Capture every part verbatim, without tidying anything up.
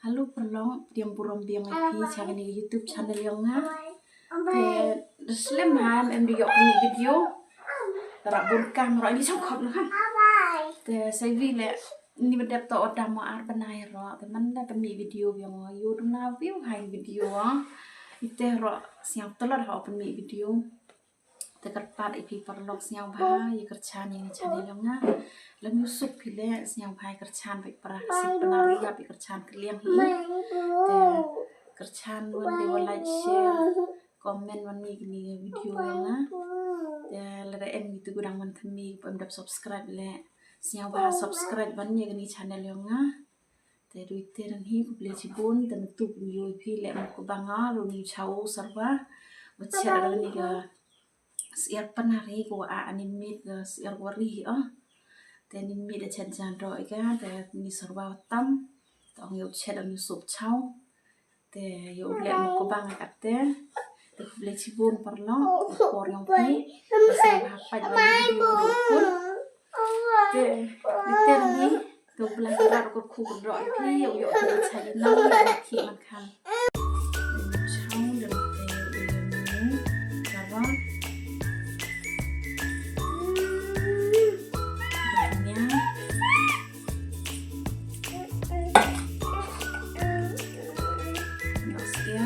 Hello paralok, pdiang burom biang ïa phi sha kane ka YouTube channel jong nga. Te da slem ha em da ïoh kane ka video. Tara bun kam ro ini sngewkhop na kan. Te sa ïa phi leh, ini ba dep to o dam mo ar bnai ro. Te man da pynmih video biang, ïoh duna view ha video. Ite ro sngewthuh lad ha pynmih video. Te kyrpad ïa phi paralok sngewbha ïa kyrchan ïa kane ka channel jong nga. Lem YouTube phi leh sngewbha ïa kyrchan bad para ka sngewbha ïa phi kyrchan kylliang hi. Te kyrchan wan de wan like, share, comment wan ïa kane ka video jong nga. Te lada em ïa tu ba dang wan thymmai ba em dep subscribe leh sngewbha subscribe wan ïa kane ka channel jong nga. Te ruh ite rynhi khublei chibun, te nangtu pynïoh ïa phi leh mo ka bang nga ruh ngi u chaw u syrwa. Ba chet ruh ngi ka syiar pynari ko a ani mit ka syiar wari o. Te ani mit da chet jan ro ika te ngi syrwa tam. Te ong ïa u chet ong ïa u sup chaw. Te ïa u leh mo ka bang kat te. Te khublei chibun paralok, por jong phi. Te sa ha pait ba video ruh kut. Te ite rynhi. Te u Blei u rat u kyrkhu kyrdoh ïa phi, u ïoh phi u chait ïa nang ïa phi man khan. Chang da te ïa ni. Kaba. Ïa. Ïa.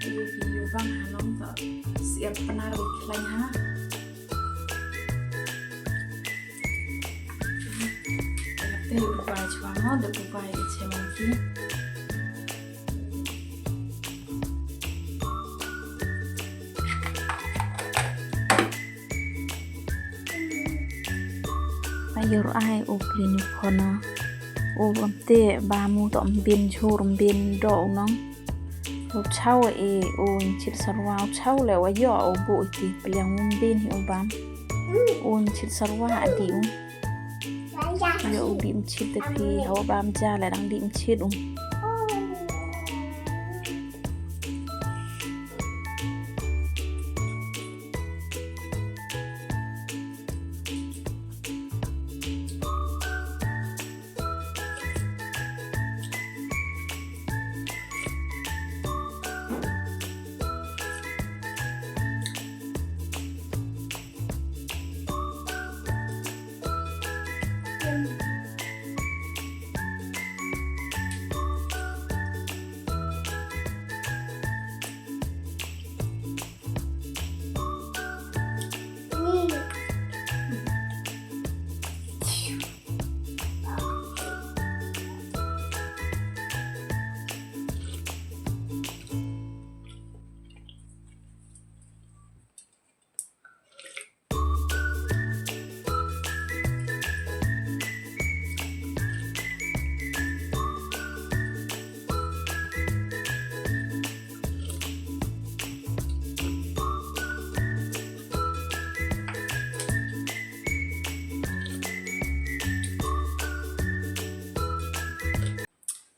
Ïa, ïa, bang ha long ta syiar pynari khlaiñ ha. Te u bai chwa mo, da u bai i chem ki. Ayor ai u plin u khona. U bam te ba mu to mbin chur mbin do u nong. U chaw e u nchit sarwa u chaw le wa yo u bu iti pliang u mbin hi u bam. U nchit sarwa adi u. Yo u di nchit te phi ha u bam ja le dang di nchit u.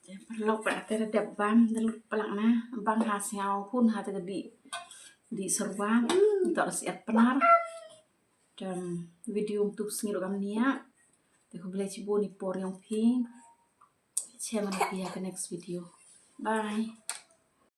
Te paralok, pat te da dep bam, da lut plak na bang ha sngewhun ha te ka dih, dih serwa. Ntok da syiar pnar. Te video ntu sngi ruh kam nia. Te khublei chibun i por yong phi. Chem ïa phi ha ka next video. Bye.